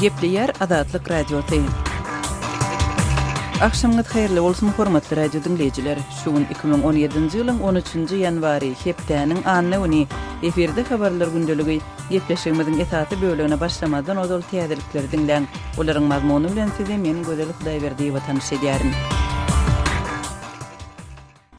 Gepleýär Azatlyk Radiosy. Agşamyňyz haýyrly bolsun, hormatly radio diňleýjiler! Şu gün 2017-nji ýylyň 13-nji ýanwary, hepdäniň anna güni. Efirde habarlar gündeligi. Gepleşigimiziň esasy bölegine başlamazdan ozal täzelikleri diňläň. Olaryň mazmuny bilen sizi men Gözel Hudaýberdiýewa tanyş edýärin.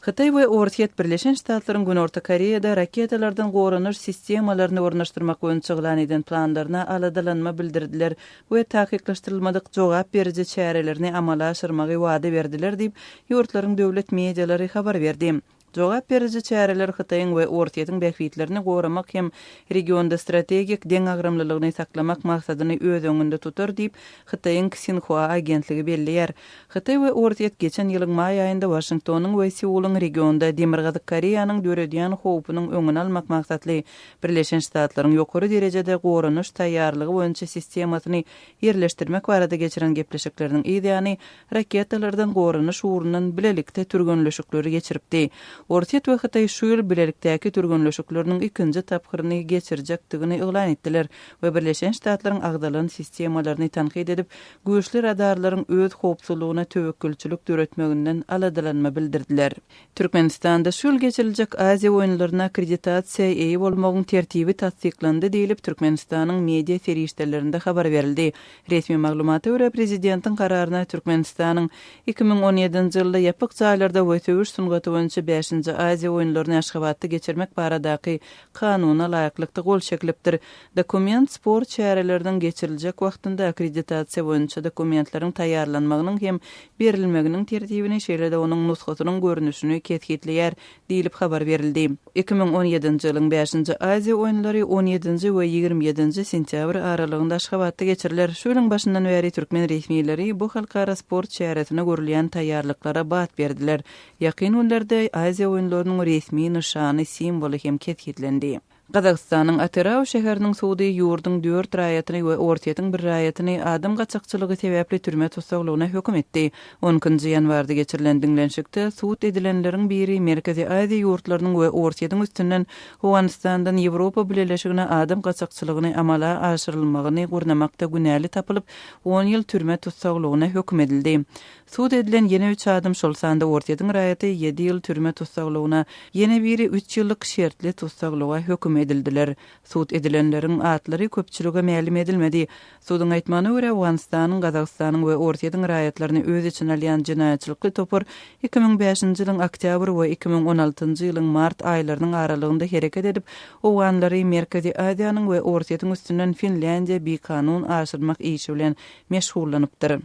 Hytaý we Orsýet Birleşen Ştatlaryň Günorta Koreýada raketalardan goranyş sistemalaryny ornaşdyrmak boýunça yglan eden planlaryna aladalanma bildirdiler we takyklaşdyrylmadyk jogap beriji çärelerini amala aşyrmagy wada berdiler diýip, ýurtlaryň döwlet medialary habar berdi. Jogap beriji çäreler Hytaýyň we Orsýetiň bähbitlerini goramak hem regionda strategik deňagramlylygyny saklamak maksadyny öz öňünde tutar diýip, Hytaýyň Ksinhua agentligi belleýär. Hytaý we Orsýet geçen ýylyň maý aýynda Waşingtonyň we Seulyň regionda Demirgazyk Koreýanyň döredýän howpunyň öňüni almak maksatly Birleşen Ştatlaryň ýokary derejede goranyş taýýarlygy boýunça sistemasyny ýerleşdirmek barada geçiren gepleşikleriniň yz ýany raketalardan goranyş ugrundan bilelikde türgenleşikleri geçiripdi. Orsýet we Hytaý şu ýyl bilelikdäki türgenleşikleriniň ikinji tapgyryny geçirjekdigini yglan etdiler we Birleşen Ştatlaryň agzalan sistemalaryny tankyt edip, güýçli radarlaryň öz howpsuzlygyna töwekgelçilik döretmeginden aladalanma bildirdiler. Türkmenistanda şu ýyl geçiriljek Aziýa oýunlaryna akkreditasiýa eýe bolmagyň tertibi tassyklandy diýlip, Türkmenistanyň media serişdelerinde habar berildi. Resmi maglumata görä, prezidentiň kararyna Türkmenistanyň 2017-nji ýylda ýapyk jaýlarda we söweş sungaty boýunça bäşinji Aziýa oýunlaryny Aşgabatda geçirmek baradaky Kanuna laýyklykda gol çekilipdir. Dokument sport çäreleriniň geçiriljek wagtynda akkreditasiýa boýunça dokumentleriň taýýarlanmagynyň hem berilmeginiň tertibini, şeýle-de onuň nusgasynyň görnüşini kesgitleýär diýlip habar berildi. 2017-nji ýylyň bäşinji Aziýa oýunlary on ýedinji we 27-nji sentýabr aralygynda Aşgabatda geçiriler. Şu ýylyň başyndan bäri türkmen resmileri bu halkara sport çäresine görülýän taýýarlyklara bat berdiler. Ýakyn günlerde Aziýa oýunlarynyň resmi nyşany, simwoly hem kesgitlendi. Gazagystanyň Atyrau şäheriniň sudy ýurduň dört raýatyny we Orsýetiň bir raýatyny adam gaçakçylygy sebäpli türme tussaglygyna höküm etdi. On ikinji ýanwarda geçirilen diňlenişikde sud edilenleriň biri Merkezi Aziýa ýurtlarynyň we Orsýetiň üstünden Owganystandan Ýewropa Bileleşigine adam gaçakçylygyny amala aşyrylmagyny gurnamakda günäli tapylyp, on ýyl türme tussaglygyna höküm edildi. Sud edilen ýene üç adam, şol sanda Orsýetiň raýaty ýedi ýyl türme tussaglygyna, ýene biri üç ýyllyk şertli tussaglyga höküm edildiler. Sud edilenleriň atlary köpçülige mälim edilmedi. Suduň aýtmagyna görä, Owganystanyň, Gazagystanyň we Orsýetiň raýatlaryny öz içine alýan jenaýatçylykly topar 2005-nji ýylyň oktýabr we 2016-njy ýylyň mart aýlarynyň aralygynda hereket edip, owganlary Merkezi Aziýanyň we Orsýetiň üstünden Finlýandiýa bikanun aşyrmak işi bilen meşgullanypdyr.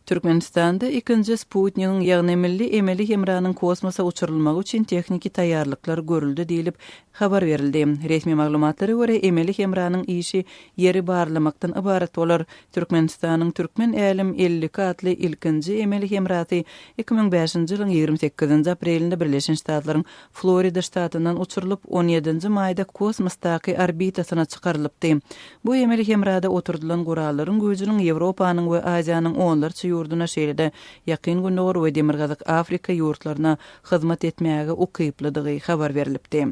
Türkmenistanda ikinji sputnigiň, ýagny milli emeli hemranyň kosmosa uçurylmagy üçin tehniki taýýarlyklar görüldi diýlip, habar berildi. Resmi maglumatlara görä, emeli hemranyň işi Ýeri barlamakdan ybarat bolar. Türkmenistanyň Türkmen älem 52 atly ilkinji emeli hemrasy 2005-nji ýylyň 28-nji aprelinde Birleşen Ştatlaryň Florida ştatyndan uçurylyp, on ýedinji maýda kosmosdaky orbitasyna çykarylypdy. Bu emeli hemrada oturdylan gurallaryň güýjüniň Ýewropanyň we Aziýanyň onlarça ýurduna, şeýle-de Ýakyn Gündogar we Demirgazyk Afrika ýurtlaryna hyzmat etmäge ukyplydygy habar berlipdi.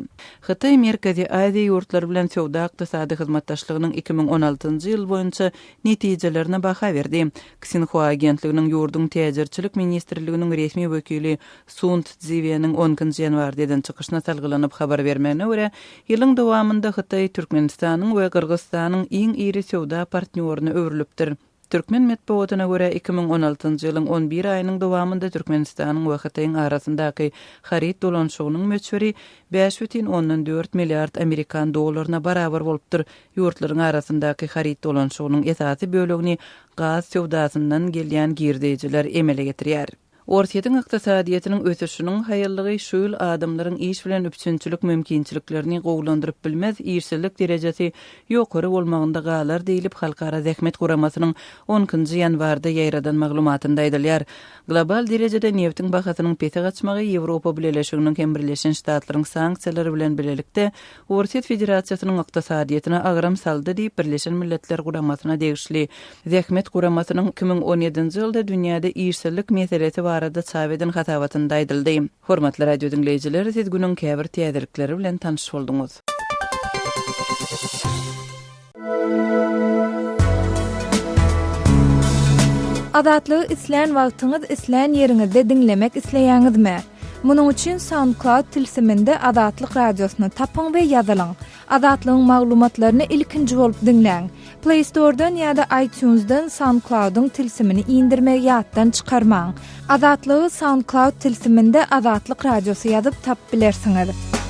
Hytaý Merkezi Aziýa ýurtlary bilen söwda-ykdysady hyzmatdaşlygynyň 2016-njy ýyl boýunça netijelerine baha berdi. Ksinhua agentliginiň ýurduň Täjirçilik ministrliginiň resmi wekili Sun Tziweniň on ikinji ýanwarda eden çykyşyna salgylanyp habar bermegine görä, ýylyň dowamynda Hytaý Türkmenistanyň we Gyrgyzystanyň iň iri söwda partnýoryna öwrülipdir. Türkmen metbugatyna görä, 2016-njy ýylyň on bir aýynyň dowamynda Türkmenistanyň we Hytaýyň arasyndaky haryt dolanyşygynyň möçberi bäş bütin ondan dört milliard amerikan dollaryna barabar bolupdyr. Ýurtlaryň arasyndaky haryt dolanyşygynyň esasy bölegini gaz söwdasyndan gelýän girdeýjiler emele getirýär. Orsýetiň ykdysadyýetiniň ösüşiniň haýallygy şu ýyl adamlaryň iş bilen üpjünçilik mümkinçiliklerini gowulandyryp bilmez, işsizlik derejesi ýokary bolmagynda galar diýlip, Halkara zähmet guramasynyň on ikinji ýanwarda ýaýradan maglumatynda aýdylýar. Global derejede nebtiň bahasynyň pese gaçmagy Ýewropa Bileleşiginiň hem Birleşen Ştatlaryň sanksiýalary bilen bilelikde Orsýet Federasiýasynyň ykdysadyýetine agram saldy diýip, Birleşen Milletler Guramasyna degişli Zähmet guramasynyň 2017-nji ýylda dünýäde işsizlik meselesi barada çap eden hasabatynda aýdyldy. Hormatly radio diňleýjiler, siz günüň käbir täzelikleri bilen tanyş bolduňyz. Azatlygy islän wagtyňyz, islän ýeriňizde diňlemek isleýäňizmi? Munuň üçin SoundCloud tilsiminde Azatlyk Radiosyny tapyň we ýazylyň. Azatlygyň maglumatlaryny ilkinji bolup diňläň. Play Store-dan ýa-da iTunes-dan SoundCloud-yň tilsimini indirmegi ýatdan çykarmaň. Azatlygy SoundCloud tilsiminde Azatlyk Radiosy ýazyp tapyp bilersiňiz.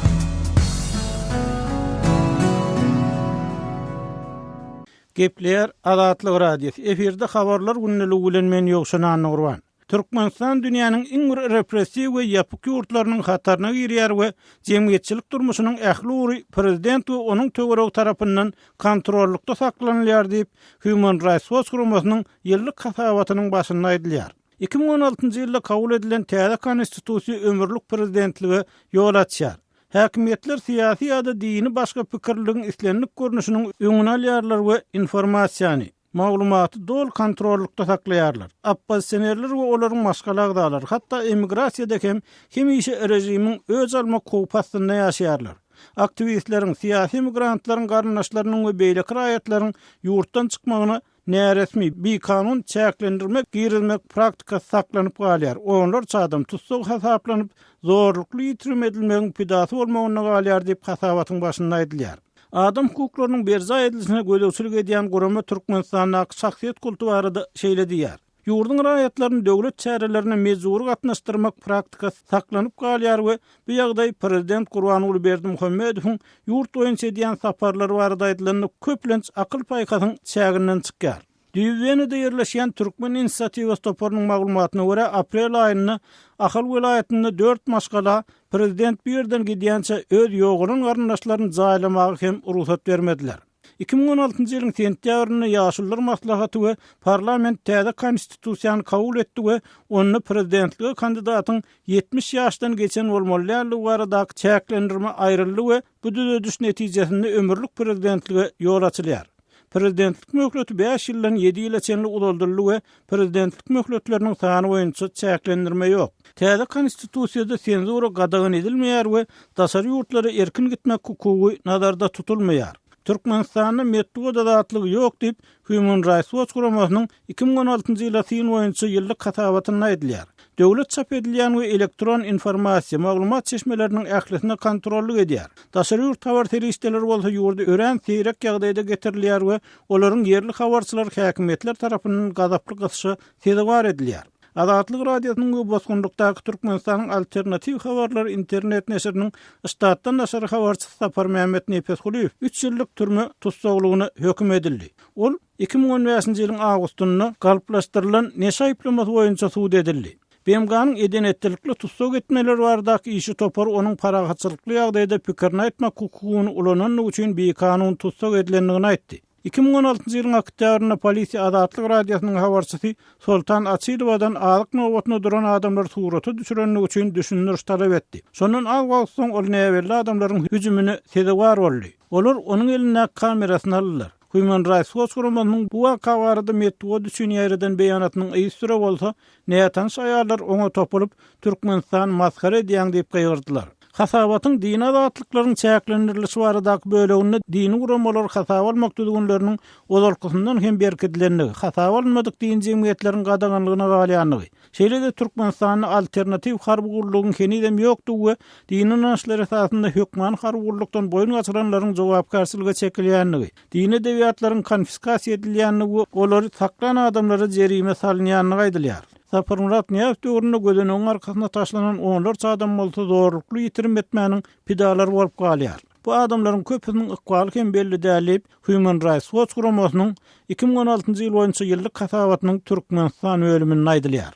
Gepleýär Azatlyk Radiosy, efirde Habarlar gündeligi bilen men Ýowşan Annagurban. Türkmenistan dünýäniň iň bir repressiw we ýapyk ýurtlarynyň hataryna girýär we jemgyýetçilik durmuşynyň ähli ugry prezident we onuň töweregi tarapyndan kontrollykda saklanylýar diýip, Human Rights Watch guramasynyň ýyllyk hasabatynyň başynda aýdylýar. 2016-njy ýylda kabul edilen täze konstitusiýa ömürlik prezidentlige ýol açýar. Häkimiýetler syýasy ýa-da dini başga pikirliligiň islendik görnüşiniň öňüni alýarlar we informasiýany, maglumaty doly kontrollykda saklaýarlar. Oppozisionerler we olaryň maşgala agzalary, hatda emigrasiýada hem hemişe režimiň öç almak howpy astynda ýaşaýarlar. Aktiwistleriň, syýasy emigrantlaryň garyndaşlarynyň we beýleki raýatlaryň ýurtdan çykmagyna näresmi, bikanun çäklendirme girizmek praktikasy saklanyp galýar, onlarça adam tussag hasaplanyp, zorlukly ýitirim edilmegiň pidasy bolmagynda galýar diýip, hasabatyň başynda aýdylýar. Adam hukuklarynyň berjaý edilişine gözegçilik edýän gurama Türkmenistandaky şahsyýet kulty barada şeýle diýýär, Ýurduň raýatlaryny döwlet çärelerine mejbury gatnaşdyrmak praktikasy saklanyp galýar we bu ýagdaý prezident Gurbanguly Berdimuhamedowyň ýurt boýunça edýän saparlary barada aýdylanda köplenç akyl-paýhasyň çäginden çykýar. Düýbi Wenada ýerleşýän Türkmen inisiatiwasy toparynyň maglumatyna görä, aprel aýynda Ahal welaýatynda dört maşgala prezident bu ýerden gidýänçä öz ýogalan garyndaşlaryny jaýlamaga hem rugsat bermediler. 2016-njy ýylyň sentýabrynda Ýaşulular maslahaty we parlament täze Konstitusiýany kabul etdi we onda prezidentlige kandidatyň 70 ýaşdan geçen bolmaly däldigi baradaky çäklendirme aýryldy we bu düzediş netijesinde ömürlik prezidentlige ýol açylýar. Prezidentlik möhleti bäş ýyldan ýedi ýyla çenli uzaldyldy we prezidentlik möhletleriniň sany boýunça çäklendirme ýok. Täze Konstitusiýada senzura gadagan edilmeýär we daşary ýurtlara erkin gitmek hukugy nazarda tutulmaýar. Türkmenistanda metbugat azatlygy ýok diýip, Human Rights Watch guramasynyň 2016-njy ýyla syn boýunça ýyllyk hasabatynda aýdylýar. Döwlet çap edilýän we elektron informasiýa, maglumat çeşmeleriniň ählisine kontrollyk edýär. Daşary ýurt habar serişdeleri bolsa ýurda örän seýrek ýagdaýda getirilýär we olaryň ýerli habarçylary häkimiýetler tarapyndan gazaply gysyşa sezewar edilýär. Azatlyk Radiosynyň we bosgunlykdaky Türkmenistanyň Alternatiw habarlary internet neşiriniň ştatdan daşary habarçysy Saparmämmet Nepesgulyýew üç ýyllyk türme tussaglygyna höküm edildi. Ol 2015-nji ýylyň awgustynda galplaşdyrylan neşe aýyplamasy boýunça sud edildi. BMG-niň eden-etdilikli tussag etmeler baradaky işçi topary onuň parahatçylykly ýagdaýda pikirini aýtmak hukugyny ulanandygy üçin bikanun tussag edilendigini aýtdy. 2016-njy ýylyň oktýabrynda polisiýa Azatlyk Radiosynyň habarçysy Soltan Açylowadan azyk nobatyna duran adamlary surata düşürendigi üçin düşündiriş talap etdi. Şondan az wagt soň ol näbelli adamlaryň hüjümine sezewar boldy. Olar onuň elindäki kamerasyny aldylar. Human Rights Watch guramasynyň bu waka barada metbugat üçin ýaýradan beýanatynyň yzysüre bolsa, nätanyş aýallar oňa topulyp, Türkmenistany masgara edýäň diýip gygyrdylar. Hasabatyň dini azatlyklaryň çäklendirilişi baradaky böleginde dini guramalary hasaba almak düzgünleriniň ozalkysyndan hem berkidilendigi, hasaba alynmadyk dini jemgyýetleriň gadaganlygyna galýandygy, şeýle-de Türkmenistanda alternatiw harby gullugyň henizem ýokdugy we dini ynançlar esasynda hökmany harby gullukdan boýun gaçyranlaryň jogapkärçilige çekilýändigi, dini edebiýatlaryň konfiskasiýa edilýändigi we olary saklan adamlara jerime salynýandygy aýdylýar. Saparmyrat Nyýazow döwründe gözenegiň arkasyna taşlanan onlarça adam bolsa zorlukly ýitirim etmäniň pidalary bolup galýar. Bu adamlaryň köpüsiniň ykbaly hem belli däl diýip, Human Rights Watch guramasynyň 2016-njy ýyl boýunça ýyllyk hasabatynyň Türkmenistan bölüminde aýdylýar.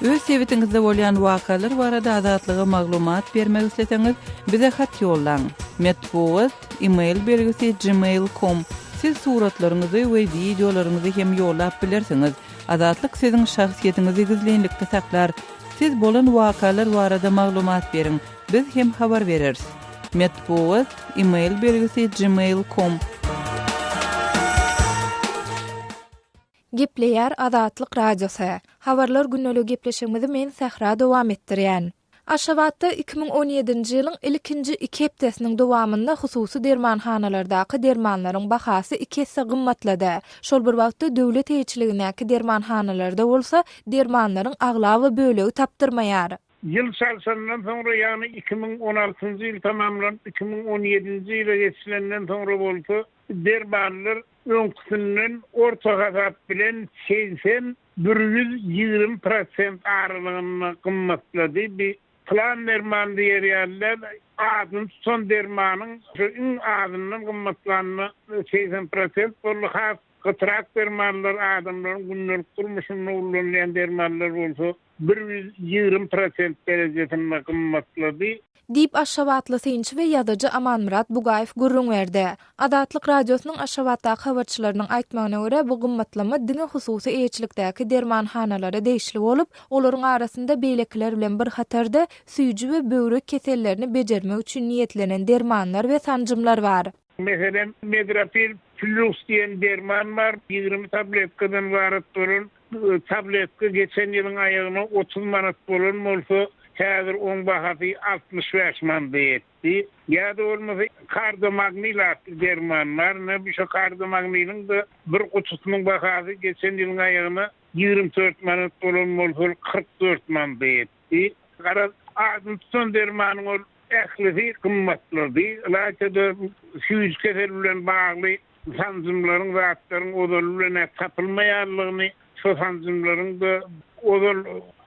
Öz sebitiňizde bolýan wakalar barada Azatlyga maglumat bermek isleseňiz, bize hat ýollaň. Metbugat, e-mail belgisi gmail com. Siz suratlaryňyzy we wideolaryňyzy hem ýollap bilersiňiz. Azatlyk siziň şahsyýetiňizi gizlinlikde saklar. Siz bolan wakalar barada maglumat beriň, biz hem habar bereris. Metbugat, e-mail belgisi gmail com. Gepleýär Azatlyk Radiosy. Habarlar gündeligi gepleşigimizi men Sähra dowam etdirýän. Aşgabatda 2017-nji ýylyň ilkinji iki hepdesiniň dowamynda hususy dermanhanalardaky dermanlaryň bahasy iki esse gymmatlady. Şol bir wagtda, döwlet eýeçiligindäki dermanhanalarda bolsa dermanlaryň aglaba bölegi tapdyrmaýar. Ýyl çalşandan soňra, ýagny 2016-njy ýyl tamamlanyp, 2017-nji ýyla geçilenden soňra bolsa, dermanlar öňküsinden orta hasap bilen 80 120 prosent aralygynda gymmatlady. Bi pylan derman diýer ýaly däl, adyny tutan dermanyň şu iň azyndan gymmatlanyna 80 prosent boldy. Has gytrak dermanlar, adamlaryň gündelik durmuşynda ullanylýan dermanlar bolsa 120 prosent derejesinde gymmatlady. Diýip, aşgabatly synçy we ýazyjy Amanmyrat Bugaýew gürrüň berdi. Azatlyk Radiosynyň Aşgabatdaky habarçylarynyň aýtmagyna görä, bu gymmatlama diňe hususy eýeçilikdäki dermanhanalara degişli bolup, olaryň arasynda beýlekiler bilen bir hatarda süýji we böwrek kesellerini bejermek üçin niýetlenen dermanlar we sanjymlar bar. Meselem, Medrapil Plus diýen derman bar, 20 tabletkadan ybarat bolan Tabletka geçen ýylyň aýagyna 30 manat bolan bolsa, häzir oň bahasy 65 manada ýetdi. Ýa-da bolmasa Kardomagnil atly derman bar. Ine, şo Kardomagniliň-de bir gutusynyň bahasy geçen ýylyň aýagyna 24 manat bolan bolsa, ol 44 manada ýetdi. Garaz, adyny tutan dermanyň ol ählisi gymmatlady. Ylaýta-da süýji kesel bilen bagly sanjymlaryň zatlaryň ozaly bilen-ä tapylmaýanlygyny, şo sanjymlaryň-da ozal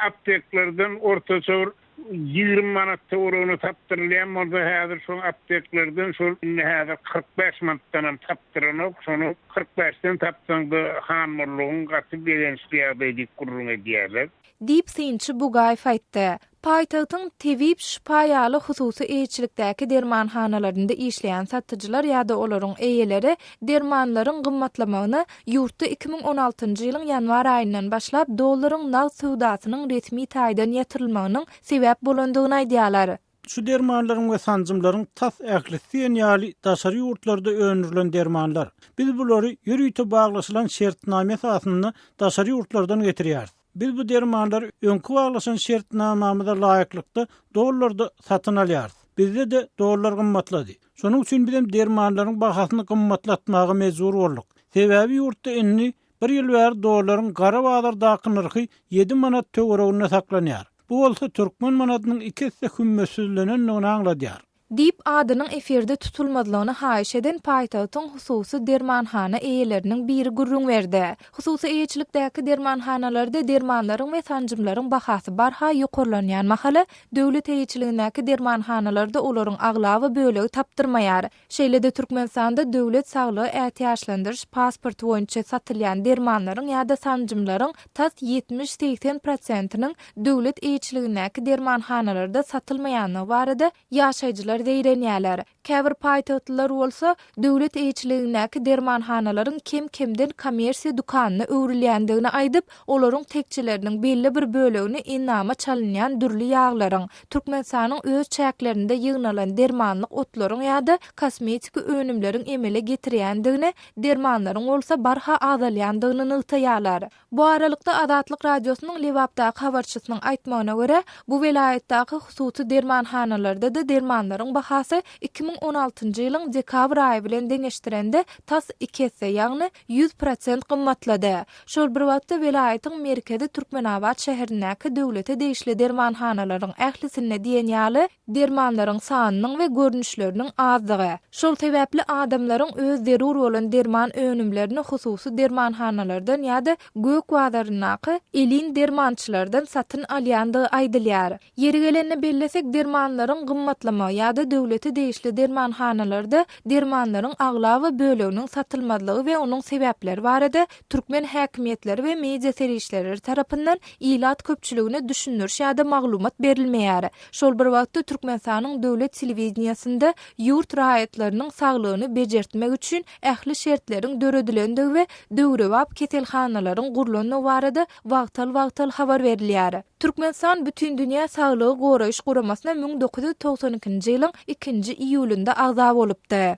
apteklerden ortaça bir 20 manat töweregine tapdyrylýan bolsa, häzir şo apteklerden şol indi häzir 45 manatdanam tapdyranok, şony 45-den tapsaň-da han boldugyň gaty begençli ýagdaý diýip gürrüň edýärler. Diýip, synçy Bugaýew aýtdy. Paýtagtyň Tebip şypa ýaly hususy eýeçilikdäki dermanhanalarynda işleýän satyjylar ýa-da olaryň eýeleri dermanlaryň gymmatlamagyna ýurtda 2016-njy ýylyň ýanwar aýyndan başlap dollaryň nagt söwdasynyň resmi taýdan ýatyrylmagynyň sebäp bolandygyny aýdýarlar. Şu dermanlaryň we sanjymlaryň tas ählisi diýen ýaly daşary ýurtlarda öndürilen dermanlar. Biz bulary ýörite baglaşylan şertnama esasynda daşary ýurtlardan getirýäris. Biz bu dermanlary öňki baglaşan şertnamamyza laýyklykda dollarda satyn alýarys. Bizde-de dollar gymmatlady. Şonuň üçin bizem dermanlaryň bahasyny gymmatlatmaga mejbur bolduk. Sebäbi ýurtda indi bir ýyl bäri dollaryň gara bazardaky nyrhy ýedi manat töwereginde saklanýar. Bu bolsa türkmen manadynyň iki esse hümmetsizlenendigini aňladýar. Diýip, adynyň efirde tutulmazlygyny haýyş eden paýtagtyň hususy dermanhana eýeleriniň biri gürrüň berdi. Hususy eýeçilikdäki dermanhanalarda dermanlaryň we sanjymlaryň bahasy barha ýokarlanýan mahaly, döwlet eýeçiligindäki dermanhanalarda olaryň aglaba bölegi tapdyrmaýar. Şeýle-de Türkmenistanda döwlet saglygy ätiýaçlandyryş pasporty boýunça satylýan dermanlaryň ýa-da sanjymlaryň tas 70-80 prosentiniň döwlet eýeçiligindäki dermanhanalarda satylmaýanlygy barada ýaşaýjylar zeýrenýärler. Käbir paýtagtlylar bolsa, döwlet eýeçiligindäki dermanhanalaryň kem-kemden kommersiýa dükanyna öwrülýändigini aýdyp, olaryň tekjeleriniň belli bir bölegini endama çalynýan dürli ýaglaryň, Türkmenistanyň öz çäklerinde ýygnalan dermanlyk otlaryň ýa-da kosmetiki önümleriň emele getirýändigini, dermanlaryň bolsa barha azalýandygyny nygtaýarlar. Bu aralykda, Azatlyk Radiosynyň Lebapdaky habarçysynyň aýtmagyna görä, bu welaýatdaky hususy dermanhanalarda-da dermanlaryň bahasy 2016-njy ýylyň dekabr aýy bilen deňeşdirende tas iki esse, ýagny 100 prosent gymmatlady. Şol bir wagtda, welaýatyň merkezi Türkmenabat şäherindäki döwlete degişli dermanhanalaryň ählisinde diýen ýaly dermanlaryň sanynyň we görnüşleriniň azdygy, şol sebäpli adamlaryň öz zerur bolan derman önümlerini hususy dermanhanalardan ýa-da gök bazaryndaky elin dermançylardan satyn alýandygy aýdylýar. Ýeri gelende bellesek, dermanlaryň gymmatlamagy ýa-da döwlete degişli dermanhanalarda dermanlaryň aglaba böleginiň satylmazlygy we onuň sebäpleri barada türkmen häkimiýetleri we media serişdeleri tarapyndan ilat köpçüligine düşündiriş ýa-da maglumat berilmeýär. Şol bir wagtda Türkmenistanyň döwlet telewideniýesinde ýurt raýatlarynyň saglygyny bejertmek üçin ähli şertleriň döredilendigi we döwrebap keselhanalaryň gurlandygy barada wagtal-wagtal habar berilýär. Türkmenistan Bütindünýä Saglygy Goraýyş Guramasyna 1992-nji ýylyň ikinji iýulynda agza bolupdy.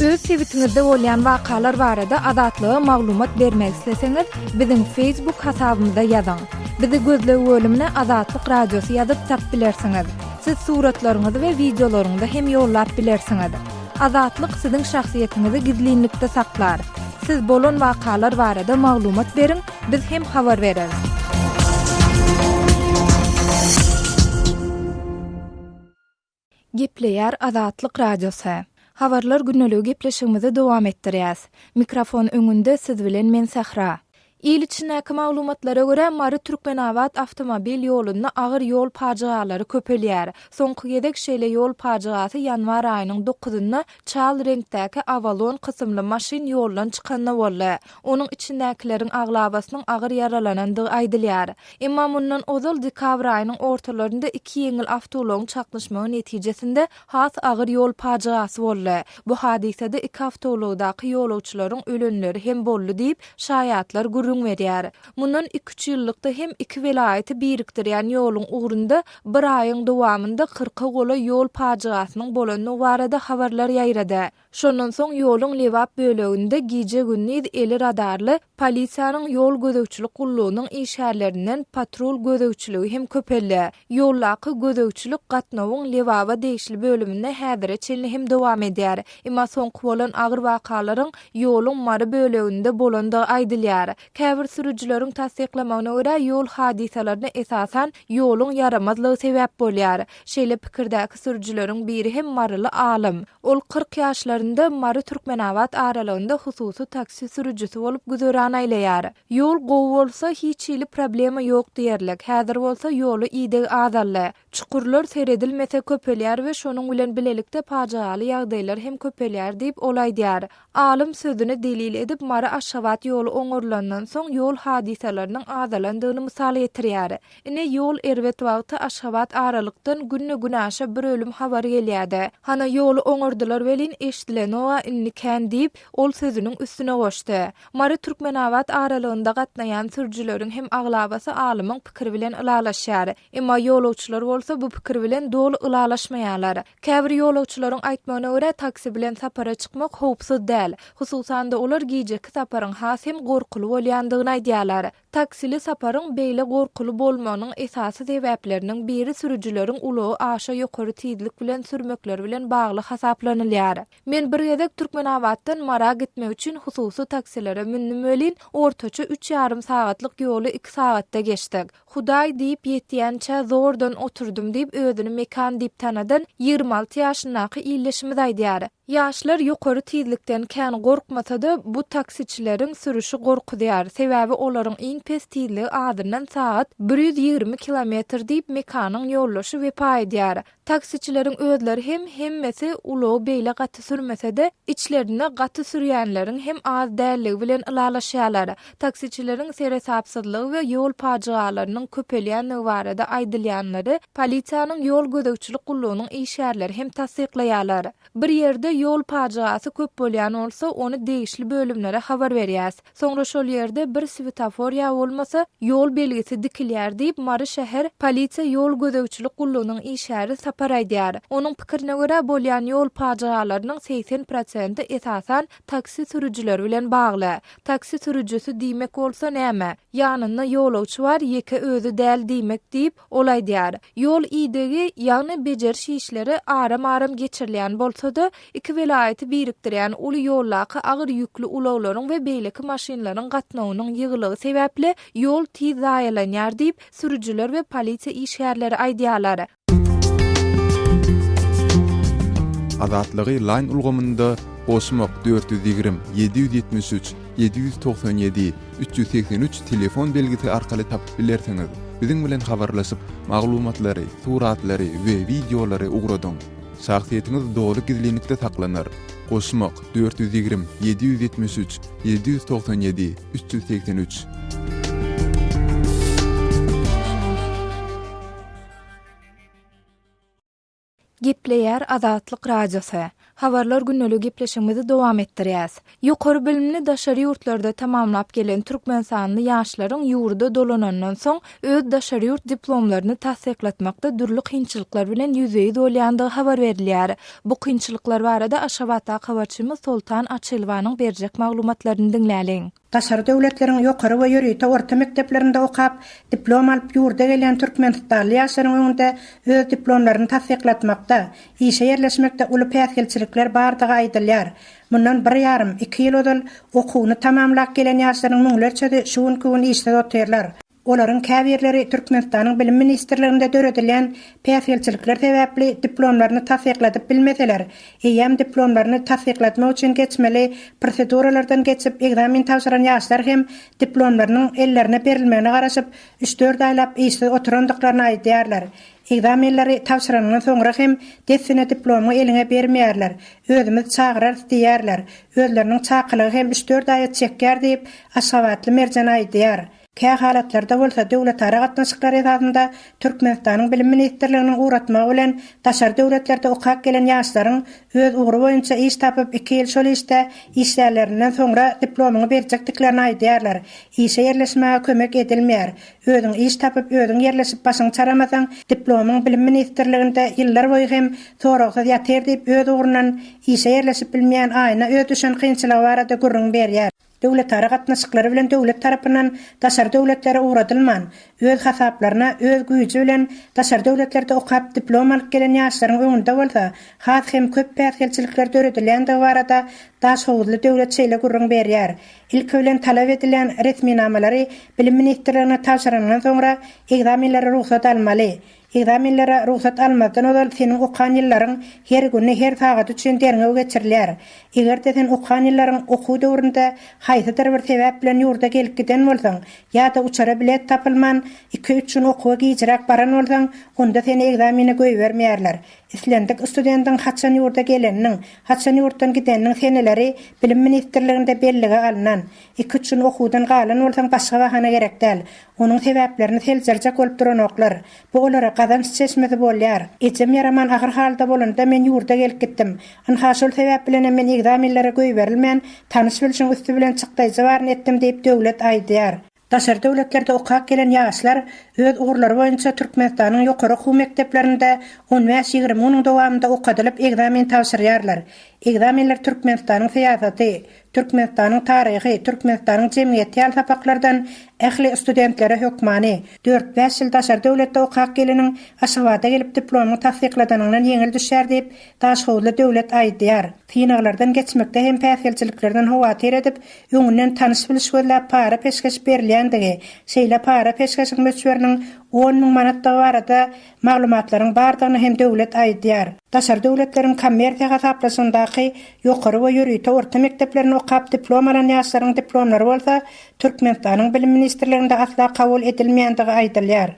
Öz sebitiňizde bolýan wakalar barada Azatlyga maglumat bermek isleseňiz, biziň Facebook hasabymyza ýazyň. Bizi gözleg bölümine Azatlyk Radiosy ýazyp tap bilersiňiz. Siz suratlaryňyzy we wideolaryňyzy hem ýollap bilersiňiz. Azatlyk siziň şahsyýetiňizi gizlinlikde saklar. Siz bolan wakalar barada maglumat beriň, biz hem habar bereris. Gepleýär Azatlyk Radiosy. Habarlar gündeligi gepleşigimizi dowam etdirýäs. Mikrofon öňünde siz bilen men Sähra. Il içindäki maglumatlara görä, Mary-Türkmenabat awtomobil ýolunda agyr ýol pajygalary köpelýär. Soňky gezek şeýle ýol pajygasy ýanwar aýynyň dokuzynda çal reňkdäki Avalon kysymly maşyn ýoldan çykanda boldy. Onuň içindäkileriň aglabasynyň agyr ýaralanandygy aýdylýar. Emma mundan ozal dekabr aýynyň ortalarynda iki ýeňil awtoulagyň çaknyşmagy netijesinde has agyr ýol pajygasy boldy. Bu hadysada iki awtoulagdaky ýolagçylaryň ölenleri hem boldy diýip, şaýatlar gürrüň berýär. Mundan iki-üç ýyllykda hem iki welaýaty birikdirýän ýoluň ugrunda bir aýyň dowamynda kyrka golaý ýol pajygasynyň bolandygy barada habarlar ýaýrady. Şondan soň ýoluň Lebap böleginde gije-gündiz eli radarly polisiýanyň ýol gözegçilik gullugynyň işgärlerinden patrul gözegçiligi hem köpeldi. Ýoldaky gözegçilik gatnawyň Lebaba degişli bölüminde häzire çenli hem dowam edýär. Emma soňky bolan agyr wakalaryň ýoluň Mary böleginde bolandygy aýdylýar. Käbir sürüjileriň tassyklamagyna görä, ýol hadysalaryna esasan ýoluň ýaramazlygy sebäp bolýar. Şeýle pikirdäki sürüjileriň biri hem maryly Alym. Ol 40 ýaşlarynda Mary-Türkmenabat aralygynda hususy taksi sürüjisi bolup güzeran aýlaýar. Ýol gowy bolsa, hiç hili problema ýok diýerlik. Häzir bolsa ýola ideg azaldy. Çukurlar seredilmese köpelýär we şonuň bilen bilelikde pajygaly ýagdaýlar hem köpelýär diýip, ol aýdýar. Alym sözüni delil edip, Mary-Aşgabat ýoly oňarylandan soň ýol hadysalarynyň azalandygyny mysal getirýär. Ine, ýol erbet wagty Aşgabat aralykdan günde-günaşa bir ölüm habary gelýärdi. Hana, ýoly oňardylar welin, eşdilenog-a indi kän diýip, ol sözüniň üstüne goşdy. Mary-Türkmenabat aralygynda gatnaýan sürüjileriň hem aglabasy alymyň pikiri bilen ylalaşýar. Emma ýolagçylar bolsa bu pikir bilen doly ylalaşmaýarlar. Käbir ýolagçylaryň aýtmagyna görä, taksi bilen sapara çykmak howpsuz däl. Hususan-da, olar gijeki saparyň has hem gorkuly bolýandygyny aýdýarlar. Taksili saparyň beýle gorkuly bolmagynyň esasy sebäpleriniň biri sürüjileriň ulagy aşa ýokary tizlik bilen sürmekleri bilen bagly hasaplanylýar. Men bir gezek Türkmenabatdan Mara gitmek üçin hususy taksilere mündüm welin, ortaça üç ýarym sagatlyk ýoly iki sagatda geçdik. Hudaý diýip ýetýänçä zordan oturdym diýip özüni Mekan diýip tanadan 26 ýaşyndaky ildeşimiz aýdýar. Ýaşlar ýokary tizlikden kän gorkmasa-da, bu taksiçileriň sürüşi gorkuzýar. Sebäbi olaryň iň pes tizligi azyndan sagat 120 kilometr diýip Mekanyň ýoldaşy Wepa aýdýar. Taksiçileriň özleri hem hemmesi ulagy beýle gaty sürmese-de, içlerinde gaty sürýänleriň hem az dälligi bilen ylalaşýarlar. Taksiçileriň seresapsyzlygy we ýol pajygalarynyň köpelýändigi barada aýdylýanlary polisiýanyň ýol gözegçilik gullugynyň işgärleri hem tassyklaýarlar. Bir ýerde ýol pajygasy köp bolýan bolsa, ony degişli bölümlere habar berýäs. Soňra şol ýerde bir swetofor ýa bolmasa, ýol belgisi dikilýär diýip, Mary şäher polisiýa ýol gözegçilik gullugynyň işgäri Sapar aýdýar. Onuň pikirine görä, bolýan ýol pajygalarynyň 80 prosenti esasan taksi sürüjileri bilen bagly. Taksi sürüjisi diýmek bolsa näme? Ýanynda ýolagçy bar, ýeke özi däl diýmek diýip, ol aýdýar. Ýol idegi, ýagny bejeriş işleri aram-aram geçirilýän bolsa-da, iki welaýaty birikdirýän uly ýoldaky agyr ýükli ulaglaryň we beýleki maşynlaryň gatnawynyň ýygylygy sebäpli ýol tiz zaýalanýar diýip, sürüjiler we polisiýa işgärleri aýdýarlar. Azatlygy Line ulgamynda goşmak 420 773 797 383 telefon belgisi arkaly tapyp bilersiňiz. Biziň bilen habarlaşyp, maglumatlary, suratlary we wideolary ugradyň. Şahsyýetiňiz doly gizlinlikde saklanar. Goşmak 420 773 797 383. Gepleýär Azatlyk Radiosy. Habarlar gündeligi gepleşigimizi dowam etdirýäs. Ýokary bilimini daşary ýurtlarda tamamlap gelen türkmenistanly ýaşlaryň ýurda dolanandan soň öz daşary ýurt diplomlaryny tassyklatmakda dürli kynçylyklar bilen ýüzbe-ýüz bolýandygy habar berilýär. Bu kynçylyklar barada Aşgabatdaky habarçymyz Soltan Açylowanyň berjek maglumatlaryny diňläliň. Daşary döwletleriň ýokary we ýörite orta mekdeplerinde okap, diplom alyp ýurda gelýän türkmenistanly ýaşlaryň öňünde öz diplomlaryny tassyklatmakda, işe ýerleşmekde uly päsgelçilikler bardygy aýdylýar. Mundan bir ýarym, iki ýyl ozal okuwyny tamamlap gelen ýaşlaryň müňlerçesi şu günki gün işsiz otyrlar. Olaryň käbirleri Türkmenistanyň Bilim ministrliginde döredilýän päsgelçilikler sebäpli diplomlaryny tassykladyp bilmeseler, eýýäm diplomlaryny tassyklatmak üçin geçmeli proseduralardan geçip ekzamen tabşyran ýaşlar hem diplomlarynyň ellerine berilmegine garaşyp, üç-dört aýlap işsiz oturandyklaryny aýdýarlar. Ekzamenleri tabşyranyňdan soňra hem dessine diplomyňy eliňe bermeýärler. Özümiz çagyrarys diýýärler. Özleriniň çakylygy hem üç-dört aýa çekýär diýip, aşgabatly Merjen aýdýar. Kä halatlarda bolsa döwletara gatnaşyklar esasynda Türkmenistanyň Bilim ministrliginiň ugratmagy bilen daşary döwletlerde okap gelen ýaşlaryň öz ugry boýunça iş tapyp iki ýyl şol işde işlänlerinden soňra diplomyňy berjekdiklerini aýdýarlar. Işe ýerleşmäge kömek edilmeýär. Özüň iş tapyp özüň ýerleşip başyňy çaramasaň diplomyň Bilim ministrliginde ýyllar boýy hem soragsyz ýatyr diýip öz ugrundan işe ýerleşip bilmeýän Aýna öz düşen kynçylygy barada gürrüň berýär. Döwletara gatnaşyklary bilen döwlet tarapyndan daşary döwletlere ugradylman, öz hasaplaryna, öz güýji bilen daşary döwletlerde okap diplom alyp gelen ýaşlaryň öňünde bolsa has hem köp päsgelçilikler döredilýändigi barada daşhowuzly Döwlet şeýle gürrüň berýär, Ilki bilen talap edilýän resminamalary Bilim ministrligine tabşyranyňdan soňra ekzamenlere rugsat almaly. Ekzamenlere rugsat almazdan ozal seniň okan ýyllaryň her güni, her sagady üçin derňew geçirilýär. Eger-de sen okan ýyllaryň okuw döwründe haýsydyr bir sebäp bilen ýurda gelip giden bolsaň, ýa-da uçara bilet tapylman, iki-üç gün okuwa gijräk baran bolsaň, onda seni ekzamene goýbermeýärler. Islendik studentiň haçan ýurda geleniniň, haçan ýurtdan gideniniň seneleri Bilim ministrliginde bellige alnan. Iki-üç gün okuwdan galan bolsaň başga bahana gerek däl. Onuň sebäplerini seljerjek bolup duranoklar. Bu olara gazanç çeşmesi bolýar. Ejem ýaraman agyr halda bolanda men ýurda gelip gitdim. Ynha şol sebäp bilenem men ekzamenlere goýberilmän, tanyş-bilşiň üsti bilen çykdaýjy baryny etdim diýip Döwlet aýdýar. Daşary döwletlerde okap gelen ýaşlar öz ugurlary boýunça Türkmenistanyň ýokary okuw mekdeplerinde on bäş-ýigrimi günüň dowamynda okadylyp ekzamen tabşyrýarlar. Ekzamenler Türkmenistanyň syýasaty, Türkmenistanyň taryhy, Türkmenistanyň jemgyýeti ýaly sapaklardan ähli studentlere hökmany. Dört-bäş ýyl daşary döwletde okap geleniň Aşgabada gelip diplomyňy tassykladanyňdan ýeňil düşýär diýip, Daşhowuzly Döwlet aýdýar. Synaglardan geçmekde hem päsgelçiliklerden howatyr edip, öňünden tanyş-biliş gözläp para-peşgeş berilýändigi, şeýle para-peşgeşiň möçberiniň 10,000 manatdygy barada maglumatlaryň bardygyny hem Döwlet aýdýar. Daşary döwletleriň kommersiýa hasaplaşygyndaky ýokary we ýörite orta mekdeplerini okap diplom alan ýaşlaryň diplomlary bolsa Türkmenistanyň Bilim ministrliginde asla kabul edilmeýändigi aýdylýar.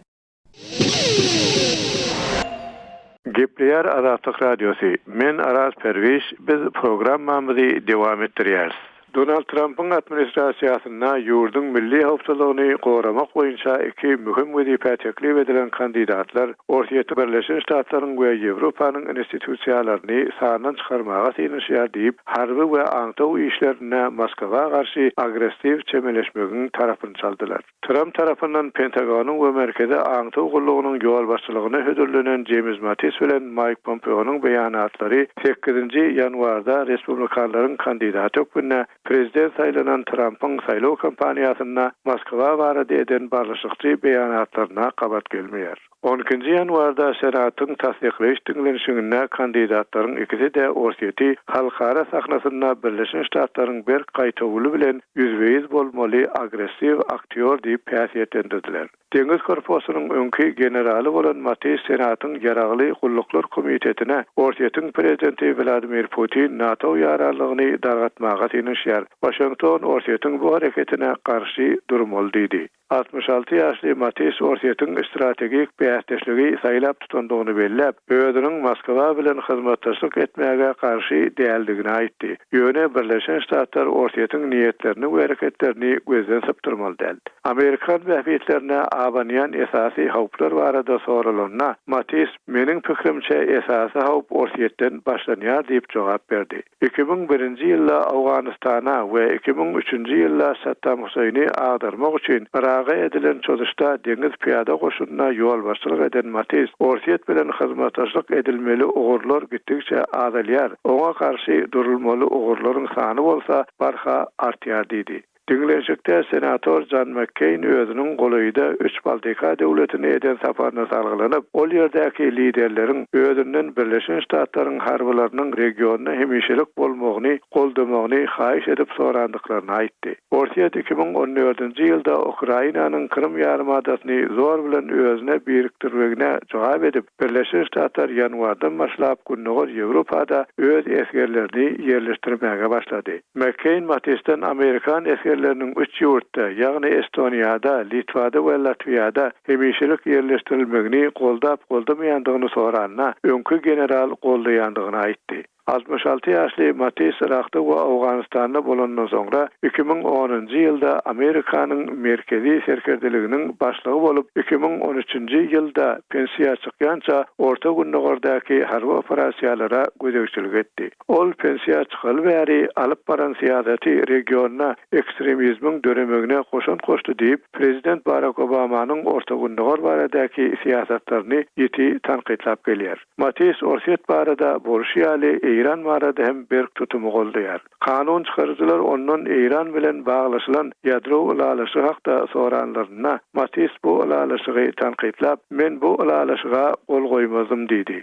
Gepleýär Azatlyk Radiosy, Men Araz Perwiş, biz programmamyzy dowam etdirýäris. Donald Trampyň administrasiýasynda ýurduň milli howpsuzlygyny goramak boýunça iki möhüm wezipä teklip edilen kandidatlar Orsýeti Birleşen Ştatlaryň we Ýewropanyň institusiýalaryny sandan çykarmaga synanyşýar diýip, harby we aňtaw işlerinde Moskwa garşy agressiw çemeleşmegiň tarapyny çaldylar. Tramp tarapyndan Pentagonyň we Merkezi aňtaw gullugynyň ýolbaşçylygyna hödürlenen Jeýms Mattis bilen Maýk Pompeonyň beýanatlary sekizinji ýanwarda respublikanlaryň kandidaty hökmünde prezident saýlanan Trampyň saýlaw kampaniýasynda Moskwa barada eden barlyşykçy beýanatlaryna gabat gelmeýär. On ikinji ýanwarda Senatyň tassyklaýyş diňlenişiginde kandidatlaryň ikisi-de Orsýeti halkara sahnasynda Birleşen Ştatlaryň berk gaýtawuly bilen ýüzbe-ýüz bolmaly agressiw aktýor diýip häsiýetlendirdiler. Deňiz korpusynyň öňki generaly bolan Mattis Senatyň Ýaragly gulluklar komitetine Orsýetiň prezidenti Wladimir Putin NATO ýaranlygyny dargatmaga synanyşýar, Waşington Orsýetiň bu hereketine garşy durmaly diýdi. 66 ýaşly Mattis Orsýetiň strategik bäsdeşligi saýlap tutandygyny belläp, özüniň Moskwa bilen hyzmatdaşlyk etmäge garşy däldigini aýtdy. Ýöne Birleşen Ştatlar Orsýetiň niýetlerini we hereketlerini gözden sypdyrmaly däl. Amerikan bähbitlerine abanýan esasy howplar barada soralanda, Mattis, Meniň pikirimçe, esasy howp Orsýetden başlanýar diýip jogap berdi. 2001-nji ýylda Owganystana we 2003-nji ýylda Saddam Huseýni agdarmak üçin Yraga edilen çozuşda deňiz pyýada goşunyna ýolbaşçylyk eden Mattis, Orsýet bilen hyzmatdaşlyk edilmeli ugurlar gitdigiçe azalýar, oňa garşy durulmaly ugurlaryň sany bolsa barha artýar diýdi. Diňlenişikde senator Jon Makkeýn özüniň golaýda üç Baltika döwletine eden saparyna salgylanyp, ol ýerdäki liderleriň özünden Birleşen Ştatlaryň harbylarynyň regionda hemişelik bolmagyny goldamagyny haýyş edip sorandyklaryny aýtdy. Orsýet 2014-nji ýylda Ukrainanyň Krym ýarymadasyny zor bilen özüne birikdirmegine jogap edip, Birleşen Ştatlar ýanwardan başlap Gündogar Ýewropada öz esgerlerini ýerleşdirmäge başlady. McCain Mattisden amerikan esgerleriniň üç ýurtda, ýagny Estoniýada, Litwada we Latwiýada hemişelik ýerleşdirilmegini goldap-goldamaýandygyny soranda, öňki general goldaýandygyny aýtdy. 66 ýaşly Mattis Yrakda we Owganystanda bolandan soňra, 2010-njy ýylda Amerikanyň Merkezi serkerdeliginiň başlygy bolup, 2013-nji ýylda pensiýa çykýança Orta Gündogardaky harby operasiýalara gözegçilik etdi. Ol pensiýa çykaly bäri alyp baran syýasaty regionda ekstremizmiň döremegine goşant goşdy diýip, prezident Barak Obamanyň Orta Gündogar baradaky syýasatlaryny ýiti tankytlap gelýär. Mattis Orsýet barada bolşy ýaly Eýran barada hem berk tutumy goldaýar. Kanun çykaryjylar ondan Eýran bilen baglaşylan ýadro ylalaşygy hakda soranlarynda, Mattis bu ylalaşygy tankytlap, Men bu ylalaşyga gol goýmazdym diýdi.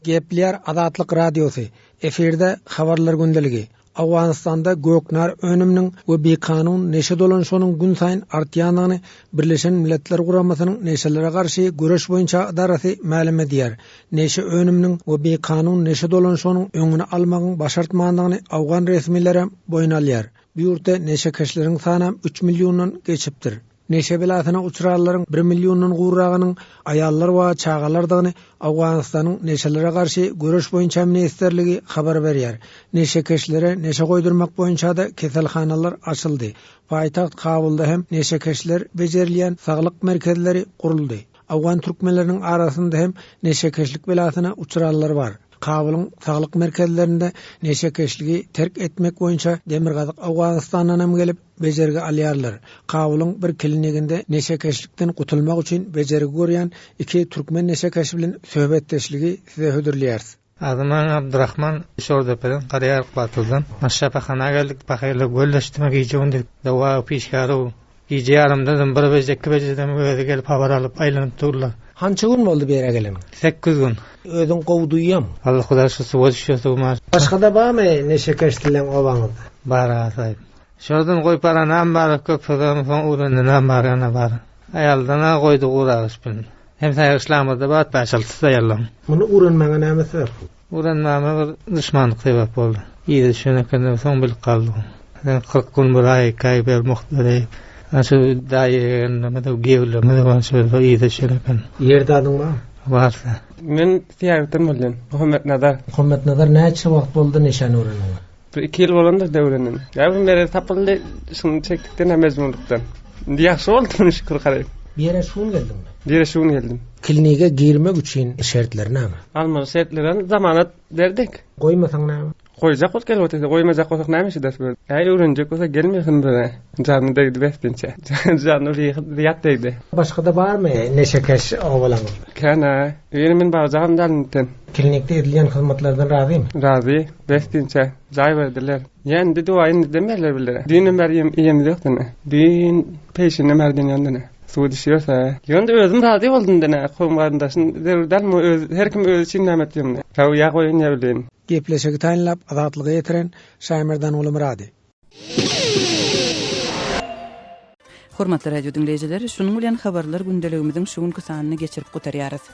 Gepleýär Azatlyk Radiosy, Efirde Habarlar gündeligi. Owganystanda göknar önüminiň we bikanun neşe dolanyşygynyň günsaýyn artýandygyny Birleşen Milletler Guramasynyň neşelere garşy göreş boýunça ydarasy mälim edýär. Neşe önüminiň we bikanun neşe dolanyşygynyň öňüni almagyň başartmandygyny owgan resmilerem boýun alýar. Bu ýurtda neşekeşleriň sanam üç milliondan geçipdir. Neşe belasyna uçranlaryň bir milliondan gowragynyň aýallar we çagalardygyny Owganystanyň Neşelere garşy göreş boýunça ministrligi habar berýär. Neşekeşlere neşe goýdurmak boýunça-da keselhanalar açyldy. Paýtagt Kabulda hem neşekeşler bejerilýän saglyk merkezleri guruldy. Owgan türkmenleriniň arasynda hem neşekeşlik belasyna uçranlar bar. Kabulyň saglyk merkezlerinde neşekeşligi terk etmek boýunça Demirgazyk Owganystandan hem gelip, bejergi alýarlar. Kabulyň bir kliniginde neşekeşlikden gutulmak üçin bejergi görýän iki türkmen neşekeşi bilen söhbetdeşligi size hödürleýäris. Adym Abdurahman, Şordepeden, Garaýark batyrdan. Şypahana geldik, pahyrlar gölleşdime gije-gündiz doga pişgärow. Gije ýarymdadam, bir beje, iki bejedem özi gelip habar alyp aýlanyp durlar. Hança gün boldy bu ýere geleniňe? Sekiz gün. Özüň gowy duýýaň? Alla Hudaý şu suwa düşýär suwmar. Başgada barmy neşekeşlileň obaňyzda? Bar aga saýyp. Şordan goýup baranam bar, köp sözem soň öwrendenem bar, ýöne bar. Aýaldan-a goýdy guragyş bilen. Hem saýgyçlamyzda bar, bäş-altysy aýallaň. Muny öwrenmäňe näme sebäp boldy? Öwrenmäme bir duşmanlyk sebäp boldy. Yza düşen ekeni, soň bilip galdyk. Sen 40 gün bir aý, iki aý ber, mugt bereý. Ana şu daýy ýegenlerimiz, giýewlerimiz bar, şol yza düşen eken. Ýerde adyň barmy? Bar. Men Syýahatdan bolýan. Muhammetnazar. Muhammetnazar näçe wagt boldy neşäni öwreneniňe? Bir iki ýyl bolandyr döwrenine. Ýa bir merez tapyldy, şuny çekdikden hem mejburlykdan. Indi ýagşy boldy muny şükür garaý. Bir ýere şu gün geldiňmi? Bir ýere şu gün geldim. Klinige girmek üçin şertleri näme? Almaly şertlerem zamanat berdik. Goýmasaň näme? Goýjak bolup gelip otyrsa, goýmajak bolsak näme işe ders berdi? Ä öwrenjek bolsa gelmesin bize. Janyna degdi besdinçe. Janyna zyýat degdi. Başga-da barmy neşekeş obalaňyzda? Kän-ä. Ýöne men barjagam däl indiden. Klinikde edilýän hyzmatlardan razymy? Razy. Besdinçe. Jaý berdiler. Ýa indi duwa indiden berler bilere. Düýnem bäri iýem iýemiz ýok dene. Düýn peýşinden bäri dünýän dene. Suwa düşýärse. Ýöne özüm razy boldum dene. Kowum garyndaşyn zerur dälmi öz her kim özi üçin näme etýänini. Haw ýa goýun ýa bileýin. Gepleşigi taýynlap Azatlyga ýetiren Şaýmerdan Gulumyrady. Hormatly radio diňleýjiler, şunuň bilen habarlar gündeligimiziň şu günki sanyny geçirip gutarýarys.